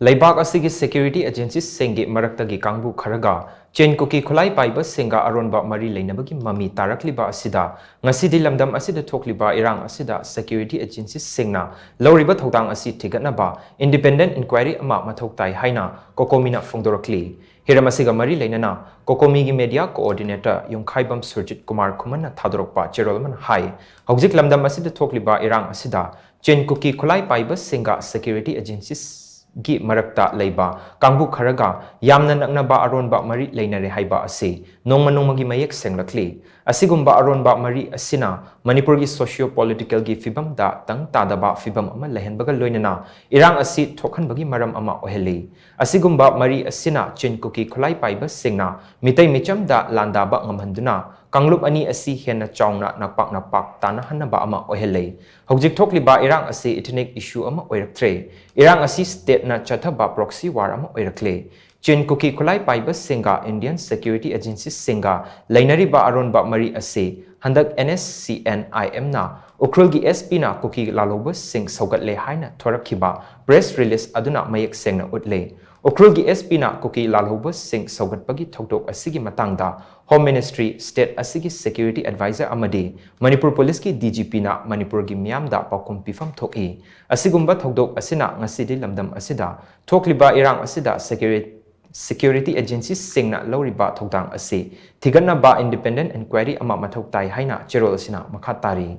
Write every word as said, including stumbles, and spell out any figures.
ꯂꯩꯕꯥꯛ ꯑꯁꯤꯒꯤ security agencyꯁꯤꯡꯒꯤ ꯃꯔꯛꯇꯒꯤ ꯀꯥꯡꯕꯨ ꯈꯔꯒ ꯆꯤꯟ ꯀꯨꯀꯤ ꯈꯨꯠꯂꯥꯏ ꯄꯥꯏꯕꯁꯤꯡꯒ ꯑꯔꯣꯟꯕ ꯃꯔꯤ ꯂꯩꯅꯕꯒꯤ ꯃꯃꯤ ꯇꯥꯔꯛꯂꯤꯕ ꯑꯁꯤꯗ ꯉꯁꯤꯗꯤ ꯂꯝꯗꯝ ꯑꯁꯤꯗ ꯊꯣꯛꯂꯤꯕ ꯏꯔꯥꯡ ꯑꯁꯤꯗ security agencyꯁꯤꯡꯅ ꯂꯧꯔꯤꯕ ꯊꯧꯗꯥꯡ ꯑꯁꯤ ꯊꯤꯒꯠꯅꯕ independent inquiry ꯑꯃ ꯃꯊꯧ ꯇꯥꯏ ꯍꯥꯏꯅ COCOMIꯅ ꯐꯣꯡꯗꯣꯔꯛꯂꯤ꯫ ꯍꯤꯔꯝ ꯑꯁꯤꯒ ꯃꯔꯤ ꯂꯩꯅꯅ COCOMIꯒꯤ media coordinator ꯌꯨꯝꯈꯥꯏꯕꯝ ꯁꯨꯔꯖꯤꯠ ꯀꯨꯃꯥꯔ ꯈꯨꯃꯟꯅ ꯊꯥꯗꯣꯔꯛꯄ ꯆꯦꯔꯣꯜ ꯑꯃꯅ ꯍꯥꯏ, ꯍꯧꯖꯤꯛ ꯂꯝꯗꯝ ꯑꯁꯤꯗ ꯊꯣꯛꯂꯤꯕ ꯏꯔꯥꯡ ꯑꯁꯤꯗ ꯆꯤꯟ ꯀꯨꯀꯤ ꯈꯨꯠꯂꯥꯏ ꯄꯥꯏꯕꯁꯤꯡꯒ security agencyꯒꯤ ꯃꯔꯛꯇ ꯂꯩꯕ ꯀꯥꯡꯕꯨ ꯈꯔꯒ ꯌꯥꯝꯅ ꯅꯛꯅꯕ ꯑꯔꯣꯟꯕ ꯃꯔꯤ ꯂꯩꯅꯔꯦ ꯍꯥꯏꯕ ꯑꯁꯤ ꯅꯣꯡꯃ ꯅꯣꯡꯃꯒꯤ ꯃꯌꯦꯛ ꯁꯦꯡꯂꯛꯂꯤ꯫ ꯑꯁꯤꯒꯨꯝꯕ ꯑꯔꯣꯟꯕ ꯃꯔꯤ ꯑꯁꯤꯅ ꯃꯅꯤꯄꯨꯔꯒꯤ socio-politicalꯒꯤ ꯐꯤꯕꯝꯗ ꯇꯪ ꯇꯥꯗꯕ ꯐꯤꯕꯝ ꯑꯃ ꯂꯩꯍꯟꯕꯒ ꯂꯣꯏꯅꯅ ꯏꯔꯥꯡ ꯑꯁꯤ ꯊꯣꯛꯍꯟꯕꯒꯤ ꯃꯔꯝ ꯑꯃ ꯑꯣꯏꯍꯜꯂꯤ꯫ ꯑꯁꯤꯒꯨꯝꯕ ꯃꯔꯤ ꯑꯁꯤꯅ ꯆꯤꯟ ꯀꯨꯀꯤ ꯈꯨꯠꯂꯥꯏ ꯄꯥꯏꯕꯁꯤꯡꯅ ꯃꯤꯇꯩ ꯃꯤꯆꯝꯗ ꯂꯥꯟꯗꯥꯕ ꯉꯝꯍꯟꯗꯨꯅ ꯀꯥꯡꯂꯨꯞ ꯑꯅꯤ ꯑꯁꯤ ꯍꯦꯟꯅ ꯆꯥꯎꯅ ꯅꯛꯄꯥꯛ ꯅꯛꯄꯥꯛ ꯇꯥꯅꯍꯟꯅꯕ ꯑꯃ ꯑꯣꯏꯍꯜꯂꯤ꯫ ꯍꯧꯖꯤꯛ ꯊꯣꯛꯂꯤꯕ ꯏꯔꯥꯡ ꯑꯁꯤ ethnic issue ꯑꯃ ꯑꯣꯏꯔꯛꯇ꯭ꯔꯦ꯫ ꯏꯔꯥꯡ ꯑꯁꯤ stateꯅ ꯆꯠꯊꯕ proxy war ꯑꯃ ꯑꯣꯏꯔꯛꯂꯦ꯫ ꯆꯤꯟ ꯀꯨꯀꯤ ꯈꯨꯠꯂꯥꯏ ꯄꯥꯏꯕꯁꯤꯡꯒ Indian security agencyꯁꯤꯡꯒ ꯂꯩꯅꯔꯤꯕ ꯑꯔꯣꯟꯕ ꯃꯔꯤ ꯑꯁꯤ ꯍꯟꯗꯛ NSCN-IMꯅ ꯎꯈ꯭ꯔꯨꯜꯒꯤ SPꯅ ꯀꯨꯀꯤ ꯂꯥꯜꯍꯧꯕꯁꯤꯡ ꯁꯧꯒꯠꯂꯦ ꯍꯥꯏꯅ ꯊꯣꯔꯛꯈꯤꯕ press release ꯑꯗꯨꯅ ꯃꯌꯦꯛ ꯁꯦꯡꯅ ꯎꯠꯂꯦ꯫ ꯎꯈ꯭ꯔꯨꯜꯒꯤ SPꯅ ꯀꯨꯀꯤ ꯂꯥꯜꯍꯧꯕꯁꯤꯡ ꯁꯧꯒꯠꯄꯒꯤ ꯊꯧꯗꯣꯛ ꯑꯁꯤꯒꯤ ꯃꯇꯥꯡꯗ Home Ministry, state ꯑꯁꯤꯒꯤ security advisor ꯑꯃꯗꯤ ꯃꯅꯤꯄꯨꯔ ꯄꯨꯂꯤꯁꯀꯤ DGPꯅ ꯃꯅꯤꯄꯨꯔꯒꯤ ꯃꯤꯌꯥꯝꯗ ꯄꯥꯎꯈꯨꯝ ꯄꯤꯐꯝ ꯊꯣꯛꯏ꯫ ꯑꯁꯤꯒꯨꯝꯕ ꯊꯧꯗꯣꯛ ꯑꯁꯤꯅ ꯉꯁꯤꯗꯤ ꯂꯝꯗꯝ ꯑꯁꯤꯗ ꯊꯣꯛꯂꯤꯕ ꯏꯔꯥꯡ ꯑꯁꯤꯗ security, security agencyꯁꯤꯡꯅ ꯂꯧꯔꯤꯕ ꯊꯧꯗꯥꯡ ꯑꯁꯤ ꯊꯤꯒꯠꯅꯕ independent inquiry ꯑꯃ ꯃꯊꯧ ꯇꯥꯏ ꯍꯥꯏꯅ ꯆꯦꯔꯣꯜ ꯑꯁꯤꯅ ꯃꯈꯥ ꯇꯥꯔꯤ꯫